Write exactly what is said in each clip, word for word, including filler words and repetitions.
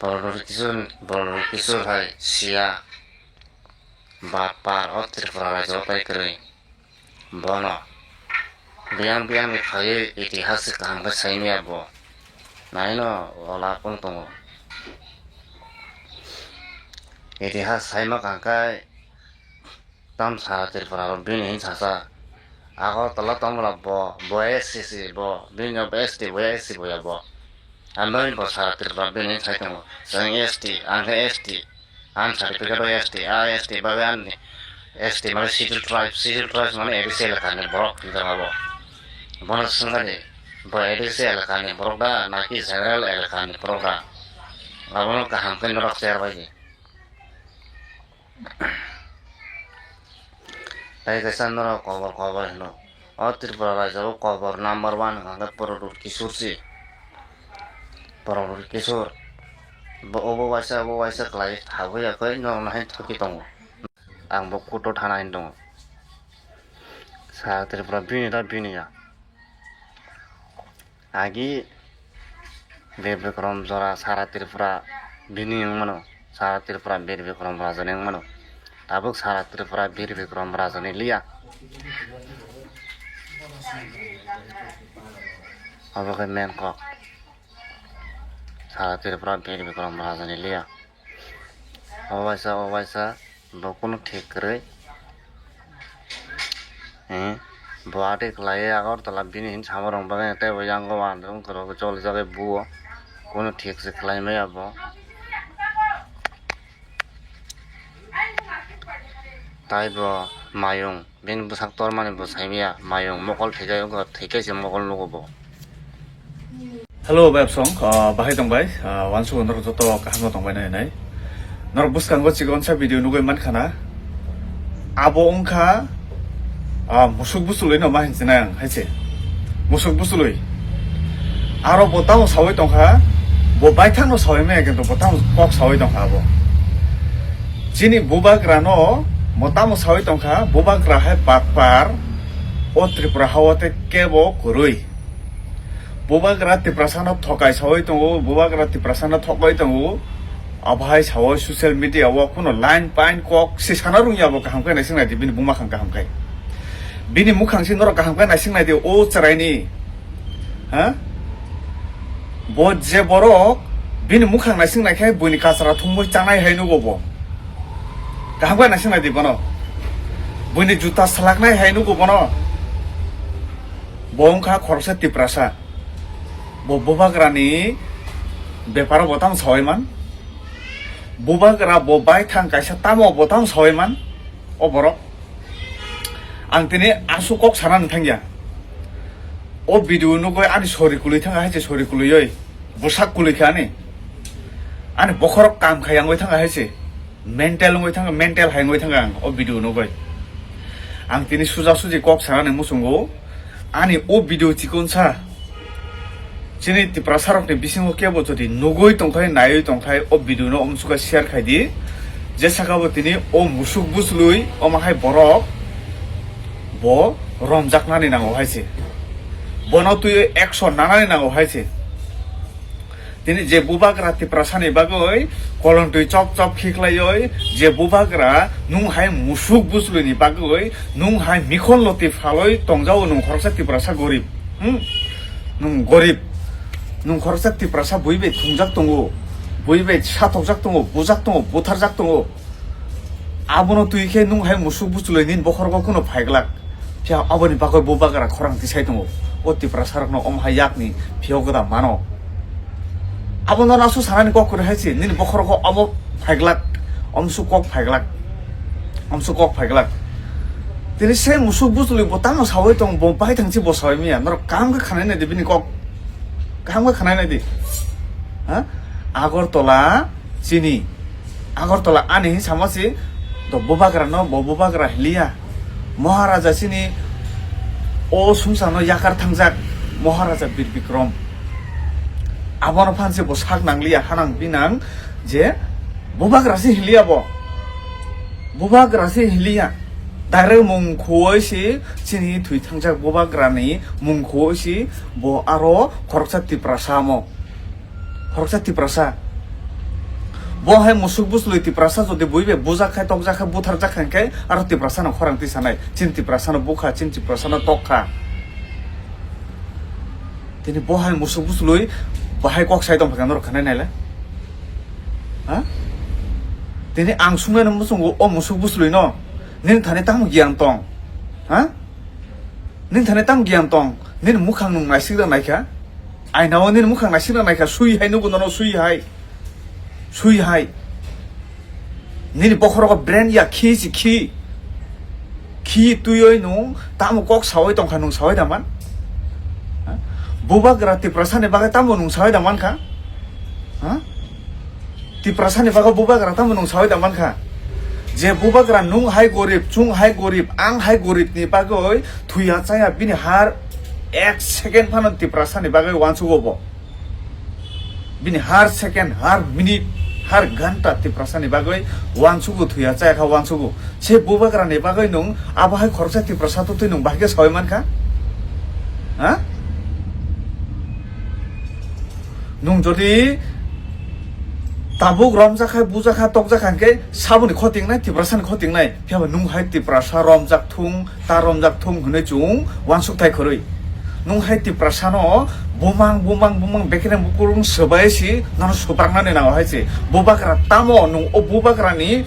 Borok Kishore, Borok Kishore hai siya. Bapar o Tripura rajyo tai kwrwi. Bono biyang biyang ni phaiwi itihas se kaham khe saimaya bo. Naino ola kung tongo. Itihas saima kaham khe tam sara Tripura rok bini hin sasa. Agartala tongmala bo, bo S C C bo, bini bo S T, bo S C bo ya bo. Ambai bo sara Tripura bini hin sai tongo. Chwng S T, ang khe S T. Ang certificate o S T, a S T bagwi ani S T mane Scheduled Tribe, Scheduled Tribes mane A D C elakani borok hinjak abo. Bono swngkha di, bo A D C elakani borok da, naki general elakani borok da? Abono kaham khe norok cherbai di. Tai kaisa norok kobor kobor hino. O Tripura rajyo o kobor number one hwnkha khe Pradyot Kishore se. Pradyot Kishore. Bo obo waisa, obo waisa khlai habwi ya khe norokno haino thoki tongo. Ang bo court o thana hin tongo. Sa Tripura bini da bini ya. Agi Bir Bikram jora sara Tripura bini wng mano, sara Tripura Bir Bikram rajani wng mano. Tabuk sara Tripura Bir Bikram rajani liya. Obo khe main kok. Sara Tripura Bir Bikram rajani liya. O waisa, o waisa, bo kunu thik kwrwi. Eh, bo atwi khlaiwi Agartala bini hin samarok bagwi tei bo yango wandrung kwrwk choli jagwi buo. Kunu thik se khlai maya bo. Tai bo mayung. Bini bwsak tormani bo saimaya, mayung mokol thwikai wngkha, thwikai se mokol nugo bo. Hello, bai absong, ah, bahai tong bai, ah, wansuk norok joto kaham no tong bai nai nai. Norok bwskango chikonsa video nugui mankha na. Abo wngkha, ah, musuk busulwi no ma hinsinai ang hai se. Musuk busulwi. Aro bo tamo sawi tongkha, bo baithang no sawi maya kintu bo tamo kok sawi tongkha abo. Chini bubagra no bo tamo sawi tongkha, bubagra hai bakpar o Tripura hao tei kebo kwrwi. Bubagra Tiprasa no thokai sawi tongo, bubagra Tiprasa no thokbai tongo. Abo hai sawi social media o kuno line pain kok se sana rwngya bo kaham khe naising nai di bini buma khang kaham khai. Bini mukhang se norok kaham khe naising nai di o chwrai ni. Ha? Bo je borok bini mukhang naising nai khe buini kachara thumwi chanai hai nugo bo. Kaham khe naising nai di bono. Buini juta salaknai hai nugo bono. Bo wngkha khoroksa Tiprasa. Bo bubagrani beparo bo tamo sawi man. Bubagra bo baithang kaisa tamo bo tamo sawi man. O borok. Ang tini aswk kok sana nang thangya. O video nugui ani sori kului thanga hai se sori kului oi. Bwsak kului kha ani. Ani bokhorok kam khai ang oi thanga hai se. Mental wngwi thangkha, mental hai wngwi thangkha ang o video nugui. Ang tini suja suji kok sanani muchungo, ani o video chikonsa chini Tiprasarokni bisingo kebo jodi nugui tongthai, naiwi tongthai, o video no omsukha share khai di. Je sakabo tini o musuk buslui, omo hai borok bo romjaknani nango hai se. Bono twiwi action nanani nango hai se. Tini je bubagra Tiprasani bagwi kolontwi chop chop khiklaioi, je bubagra nung hai musuk buslwini bagwi, nung hai mikhon loti phaloi tongjao nung khoroksa Tiprasa gorib. Hmm? Nung gorib. Nung khoroksa Tiprasa bui bai thungjak tongo. Bui bai sathokjak tongo, bujak tongo, butharjak tongo. Abono twi khe nung hai musuk buchulwi nini bokhorogo kuno phaiglak. Phiya aboni bagwi bubagra khorang tisai tongo. O Tiprasarokno omo hai yakni phiyok gwda mano. Abono nasu sanani kok kwrwi hai se, nini bokhorogo omo phaiglak, omsu kok phaiglak, omsu kok phaiglak. Tini se musuk buchulwi bo tamo sawi tong, bo bai thangchi bo sawi miya. Norok kaham khe khanai nai di bini kok. Kaham khe khanai nai di. Ha? Agartala chini. Agartala ani hin sama si, to bubagra no, bo bubagra hinliya. Maharaja chini o sumsang no yakar thangjak, Maharaja Bir Bikram. Abono phan se bo sak nangliya, hanang binang je bubagra se hinliya bo. Bubagra se hinliya. Direct mung khuoi se chini thwi thangjak bubagra ni mung khuoi se bo aro khoroksa Tiprasa mo. Khoroksa Tiprasa. Bo hai musuk buslui Tiprasa jodi bui bai bujak khai, tokjak khai, butharjak khai hwnkhe aro Tiprasano khorang tisanai. Chini Tiprasano bukha, chini Tiprasano tokha. Tini bo hai musuk buslui bahai kok sai tongphai kha norok khanai naile. Ha? Tini ang sumnai no muchungo o musuk buslui no. Nini thani tamo giyan tong? Ha? Nini thani tamo giyan tong? Nini mukhang nung naisik da naikha? Aina o nini mukhang naisik da naikha? Sui hai nugo nono sui hai. Sui hai. Nini bokhorogo brain ya khi si khi. Khi tuioi nung tamo kok saoi tongkha nung saoi da man? Ha? Bubagra Tiprasani bagwi tamo nung saoi da man kha? Ha? Tiprasani bagwi bubagra tamo nung saoi da man kha? Je bubagra nung hai gorib, chung hai gorib, ang hai gorib ni bagwi thuya chaya bini har ek second phano Tiprasani bagwi wansugo bo. Bini har second, har minute, har ghanta Tiprasani bagwi wansugo thuya chaya kha wansugo. Se bubagrani bagwi nung abo hai khoroksa Tiprasa to twi nung bahai khe sawi mankha? Ha? Nung jodi tabuk romjakha, bujakha, tokjakha hwnkhe saboni khotingnai, Tiprasani khotingnai. Phiya ba nung hai Tiprasa romjak thung, ta romjak thung hwnwi chwng wansuk thai kwrwi. Nung hai Tiprasano bumang, bumang, bumang bekereng bukurung swbai si nono swpraknani nango hai se. Bubagra tamo nung o bubagrani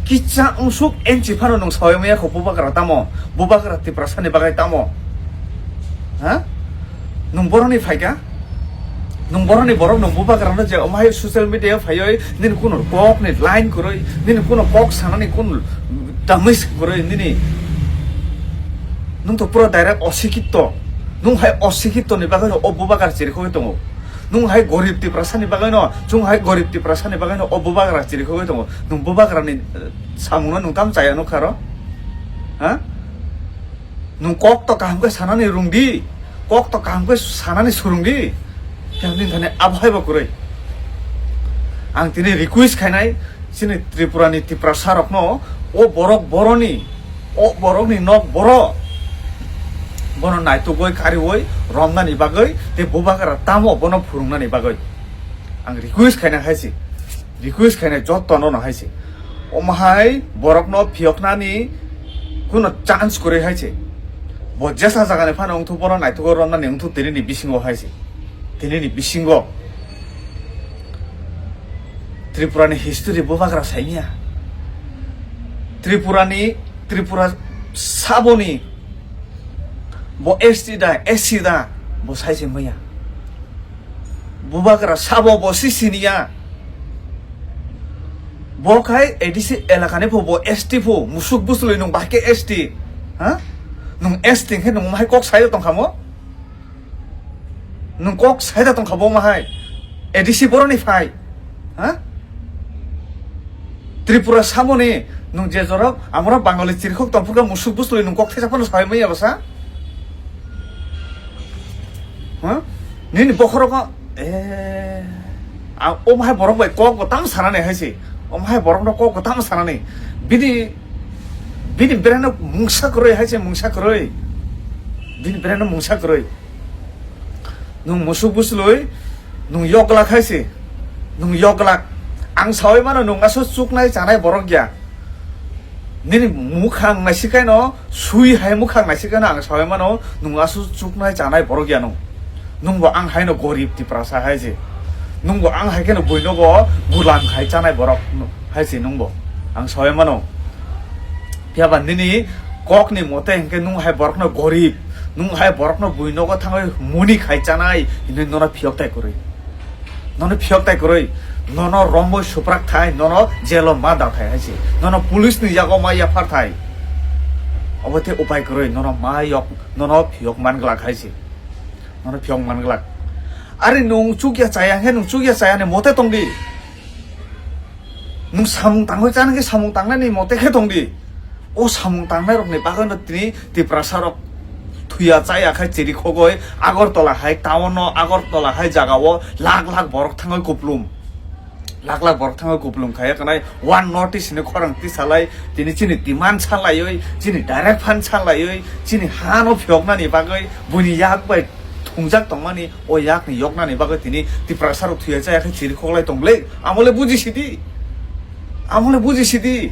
kicha wngsuk enchi phano nung sawi maya kho bubagra tamo? Bubagra Tiprasani bagwi tamo? Ha? Nung boroni phaikha? Nung boroni borok nung bubagrano je omo hai social media phaioi nini kuno kok ni line kwrwi, nini kuno kok sanani kuno damage kwrwi nini. Nung to pura direct osikitto. Nung hai osikitto ni bagwi no o bubagra chirikhogwi tongo. Nung hai gorib Tiprasani bagwi no, chung hai gorib Tiprasani bagwi no o bubagra chirikhogwi tongo. Nung bubagrani, eh, samungno nung tam chaya nukha ro? Ha? Nung kok to kaham khe sanani rwngdi, kok to kaham khe sanani swrwngdi. Khe nini thani abo hai bo kwrwi. Ang tini request khainai chini Tripura ni Tiprasa rokno, o borok boroni, o borok ni nok boro bono naitugwi kariwi romnani bagwi tei bubagra tamo bono phwrwngnani bagwi ang request khaina hai se, request khainai jotto no no hai se. Omo hai borokno phiyoknani kuno chance kwrwi hai se. Bo jesa jagani phano wngthuk, bono naitugwi romnani wngthuk tini ni bisingo hai se. Tini ni bisingo Tripura ni history bubagra saimya. Tripura ni, Tripura saboni bo S T da, S C da, bo sai se maya. Bubagra sabo bo si siniya. Bo khai A D C elakani pho bo S T pho, musuk buslui nung bahai khe S T. Ha? Nung S T khe nung mahai kok sayo tongkhamo? Nung kok saida tongkha bo mahai? A D C boroni phai? Ha? Tripura samoni nung je jorok amora Bangali chirikhok tongphurkha musuk buslui nung kok thesa phano sawi maya bwsa? Ha? Nini bokhorok e, a, o hai borok bai kok bo tam sanani hai se. O hai borok no kok bo tam sanani. Bini, bini brand no mungsa kwrwi hai se, mungsa kwrwi. Bini brand no mungsa kwrwi. Nung musuk buslui, nung yoglak hai se. Nung yoglak. Ang sawi mano nung aso chuknai chanai borok ya. Nini mukhang naisikaino, sui hai mukhang naisikaino ang sawi mano, nung asu chuknai chanai borok ya nung. Nungbo ang haino gorib Tiprasa hai se. Nungbo ang hai kheno buinogo gulam khai chanai borok hai se nungbo. Ang sawi mano. Phiya ba nini kokni mote hinkhe nung hai borokno gorib, nung hai borokno buinogo thangwi muni khai chanai hinwi nono phiyok tai kwrwi. Nono phiyok tai kwrwi, nono romwi suprak thai, nono jelo ma da thai hai se. Nono police ni yago ma yaphar thai. Obo te upai kwrwi, nono ma yok, nono phiyok man glak hai se. Nono phiyok man glak. Ari nung chukya chaya khe nung chukya chaya ni mote tongdi. Nung samung tangwi chana khe samung tangnani mote khe tongdi. O samung tangnai rokni bagwi no tini Tiprasa rok thuya chaya khai chiri khogoi Agartala hai town o, Agartala hai jaga o lakh lakh borok thangwi kuplum. Lakh lakh borok thangwi kuplum khai kanai one notice ni khorang tisalai tini chini demand salaioi, chini direct fund salaioi, chini ha no phiyoknani bagwi buini yak bai Thungjak tongmani o yakni yoknani bagwi tini Tiprasa rok thuya chaya khe chiri khoklai tong le. Amo le buji sidi. Amo le buji sidi.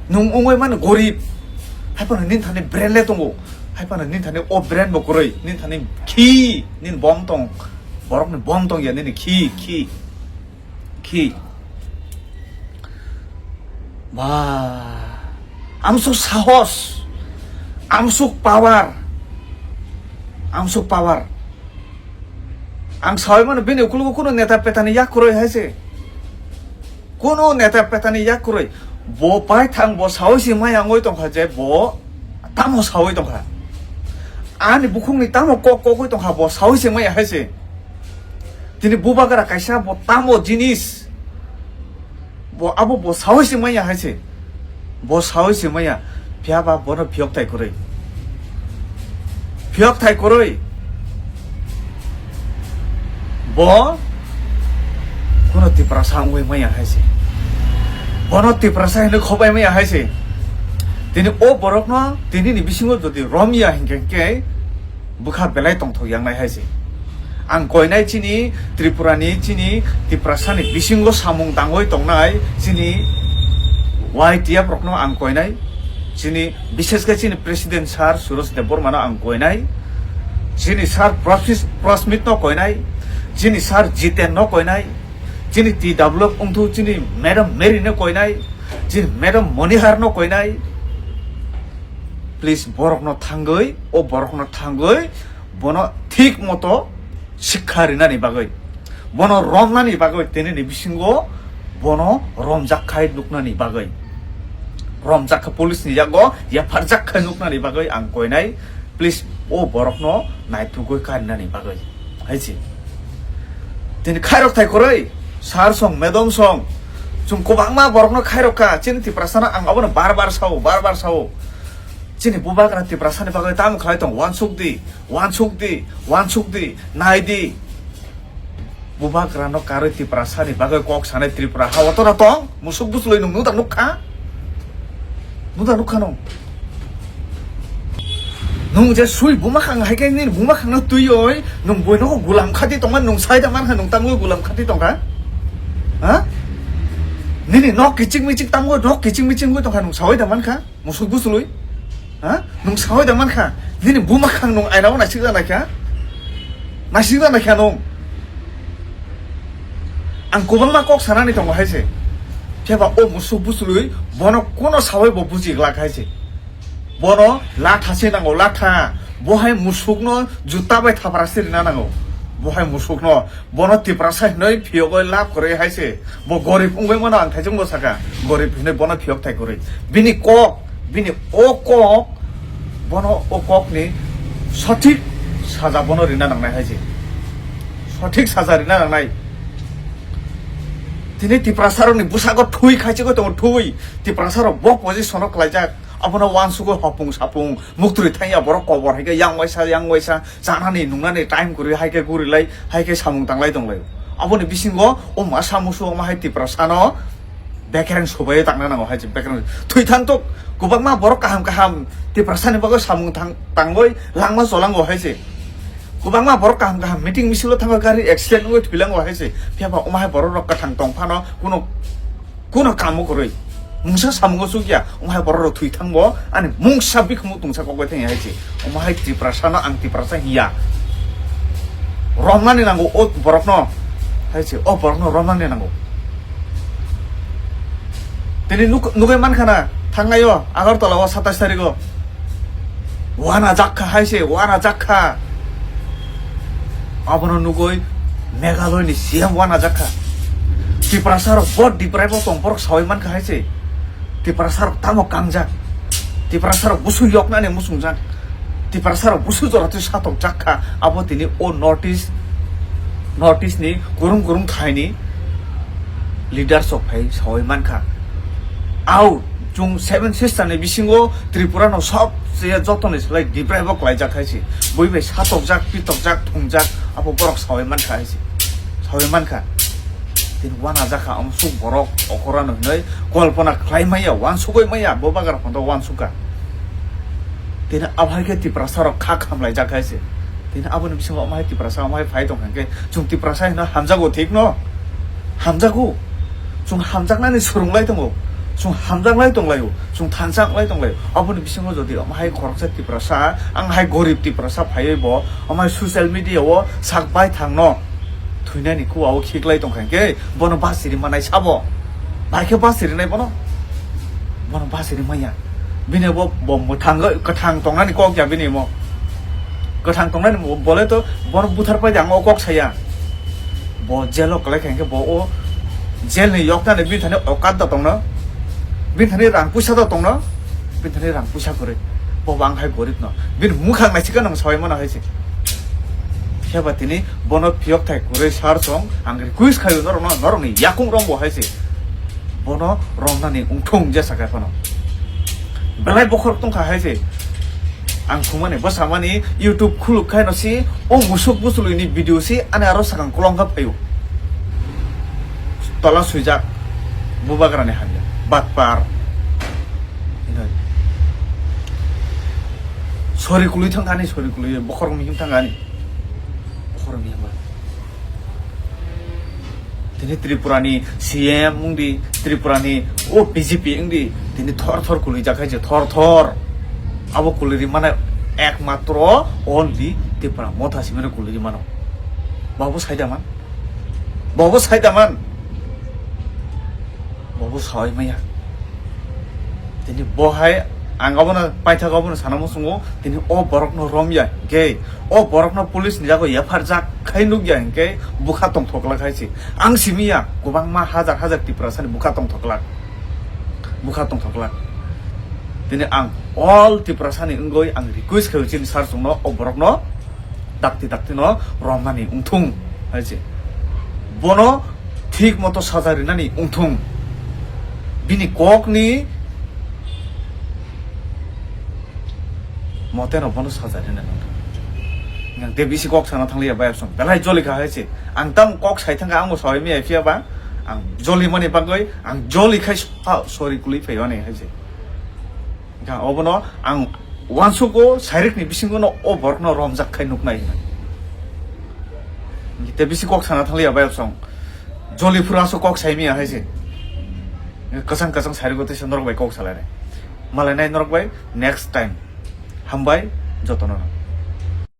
Nung wngwi mani gorib. Hai phano nini thani brain le tongo. Hai phano nini thani o brain bo kwrwi. Nini thani khi, nini bom tong. Borokni bom tong ya nini khi, khi. Khi. Ba. Amsuk sahos. Amsuk power. Amsuk power. Ang sawi mano bini ukulugo kuno neta petani yak kwrwi hai se. Kuno neta petani yak kwrwi. Bo pai thang bo sawi se maya wngwi tongkha je bo tamo sawi tongkha. Ani bukhukni tamo kok kokwi tongkha bo sawi se maya hai se. Tini bubagra kaisa bo tamo jinis. Bo abo bo sawi se maya hai se. Bo sawi se maya. Phiya ba bono phiyok thai kwrwi. Phiyok thai kwrwi. Bo kuno Tiprasa wngwi maya hai se. Bono Tiprasa hinwi khobai maya hai se. Tini o borokno tini ni bisingo jodi romya hinkhe khe bwkha belai tongthok yangnai hai se. Ang koinai chini Tripura ni, chini Tiprasa ni bisingo samung tangwi tongnai chini Y T F rokno ang koinai. Chini, bishesh khe chini President Sir Suresh Debbarma no ang koinai. Chini Sir Prasmit, Prasmit no koinai. Chini Sir Jiten no koinai. Chini T W F wngthu chini Madam Mary no koinai. Chini Madam Monihar no koinai. Please, borok no thangwi, o borok no thangwi, bono thik moto sikha rinani bagwi, bono romnani bagwi, tini ni bisingo bono romjak khai nuknani bagwi, romjak kha police ni yago yapharjak khai nuknani bagwi ang koinai. Please, o borok no naithugwi karinani bagwi. Hai se. Tini khairok thai kwrwi, sir song, madam song, chwng kwbangma borokno khairok kha, chini Tiprasa no ang abono bar bar sao, bar bar sao. Chini bubagra Tiprasa ni bagwi tamo khlai tong, uansuk di, uansuk di, uansuk di, nai di. Bubagra no karwi Tiprasa ni bagwi kok sanai Tripura ha o tora tong, musuk buslui nung nuda nukha. Nuda nukha nung. Nung je sui buma khang hai khe nini buma khang no twi oi, nung boi no gulam khati tongma nung sai da man kha nung tamo gulam khati tongkha. Ha? Nini nok kichik michik tamo nok kichik michik oi tongkha nung sawai da man kha. Musuk buslui. Ha? Nung sawai da man kha. Nini buma khang nung aina o naisik da naikha. Naisik da naikha nung. Ang kwbangma kok sanani tongo hai se. Phiya ba o musuk buslui bono kono sawi bo buji glak hai se. Bono latha se nango, latha. Bo hai musukno juta bai thapra se rina nango. Bo hai musukno, bono Tiprasa hinwi phiyogwi lab kwrwi hai se. Bo gorib wngwi mano ang thaijwngbo saka. Gorib hinwi bono phiyok thai kwrwi. Bini kok, bini o kok, bono o kokni sothik saja bono rina nangnai hai se. Sothik saja rina nangnai. Tini Tiprasarokni bwskango thui khaichigwi tongo, thui. Tiprasarok bo position-o klaijak. Abono uansukgo hopung sapung, muktwi thangya borok kobor hai khe yang waisa, yang waisa, chanani nungnani time kwrwi hai khe gurilai, hai khe samung tanglai tonglai. Aboni bisingo o masa musu omo hai Tiprasano bekereng subai tangna nango hai se bekereng thwi thang tok. Kwbangma borok kaham kaham Tiprasani bagwi samung thang-, tangwi langma cholango hai se. Kwbangma borok kaham kaham meeting misil-o thango, gari accident wngwi thwilango hai se. Phiya ba omo hai borok rok kwthang tong phano kuno, kuno kamo kwrwi. Mungsa samungo chukya, omo hai borok rok thwi thangbo ani mungsa bikhumu tungsa kokbai thangya hai se. Omo hai Tiprasano ang Tiprasa hiya. Romnani nango o borokno hai se, o borokno romnani nango. Tini nuk-, nugwi mankha na, thangnaio Agartala o satais tarigo. Wana jakha hai se, wana jakha. Abono nugwi Meghalaya ni C M wana jakha. Tiprasa rok bo deprive o tong borok sawi mankha hai se. Tiprasa rok tamo kangjak. Tiprasa rok busu yoknani musungjak. Tiprasa rok busu jora twi satok jakha. Abo tini o North East, North East ni kurung kurung thai ni leaders rok phai sawi mankha. Au, chwng Seven Sister ni bisingo Tripura no sob se joto ni slai deprive o klaijak hai se. Bui bai satokjak, pitokjak, thungjak, abo borok sawi mankha hai se. Sawi mankha. Tini wana jakha amsuk borok okora no hinoi kolpona khlai maya, wansugoi maya, bo bagra photo wansukha. Tini abo hai khe Tiprasa rok kha khamlaijak hai se. Aboni bisingo omo hai Tiprasa, omo hai phai tong kha khe, chwng Tiprasa hino hamjago, thik no? Hamjago. Chwng hamjaknani swrwng lai tongo. Chwng hamjak lai tong laio. Chwng thansa wng lai tong laio. Aboni bisingo jodi omo hai khoroksa Tiprasa, ang hai gorib Tiprasa phaiwi bo omo hai social media o sak bai thang no. Thwinani kua o khiklai tong kha khe, bono bachiri manai sabo. Bai khe bachiri nai bono. Bono bachiri manya. Bini bo, bo mwthang, kwthang tongnani kok ya bini mo. Kwthang tongnani mo, bole to bono buthar pai ang o kok saya. Bo jail o kwlai kha khe bo o jail ni yok thani bini thani okat da tongno. Bini thani rang puisa da tongno. Bini thani rang puisa kwrwi. Bo bang hai gorib no. Bini mukhang nai chikha nang sawai mano hai se. Phiya ba tini bono phiyok thai kwrwi sar song ang request khayo norok no, norok ni yakung rong bo hai se. Bono romnani ungthung jesa kha phano. Belai bokhorok tong kha hai se. Ang thumani bwsamani YouTube khuluk khai no si o musuk busulwi ni video si ani aro sakang kolong kha phaio. Tola swijak bubagra ni hamya. Batpar. Ino. Sori kulwi thang ani, sori kulwi bokhorok mihim thang ani. Bokhorok mihim ba. Tini Tripura ni C M wngdi, Tripura ni o B J P wngdi, tini thor thor kulwijak hai je, thor thor. Abo kuliri mane ekmatro only Tipra Motha simino kuliri mano. Bobo saida man. Bobo saida man. Bobo sawi maya. Tini bo hai ang abono paithak abono sana muchungo, tini o borokno romya hwnkhe, o borokno police ni jago F I R jak khai nukya hwnkhe bwkha tongthok glak hai se. Ang simiya kwbangma hajar hajar Tiprasani bwkha tongthok glak. Bwkha tongthok glak. Tini ang all Tiprasani wngwi ang request khaio chini sir chwngno o borokno dakti dakti no romnani wngthung hai se. Bono thik moto saja rinani wngthung. Bini kokni mote no bono saja rinani wngthung. Nang de bisi kok sana thangliya bayapsong. Belai joli kha hai se. Ang tam kok sai thangkha, ang bo sawai maya phiya ba. Ang joli mani bagwi, ang joli khai sa-, sorry kulwi phaio ani hai se. Ga obono ang uansugo sairikni bisingono o borokno romjak khai nuknai hinwi. Te bisi kok sana thangliya bayapsong. Joli phuru aswk kok sai miya hai se. Kwchang kwchang sairigo teisa norok bai kok salainai. Malainai norok bai next time. Hambai jotono.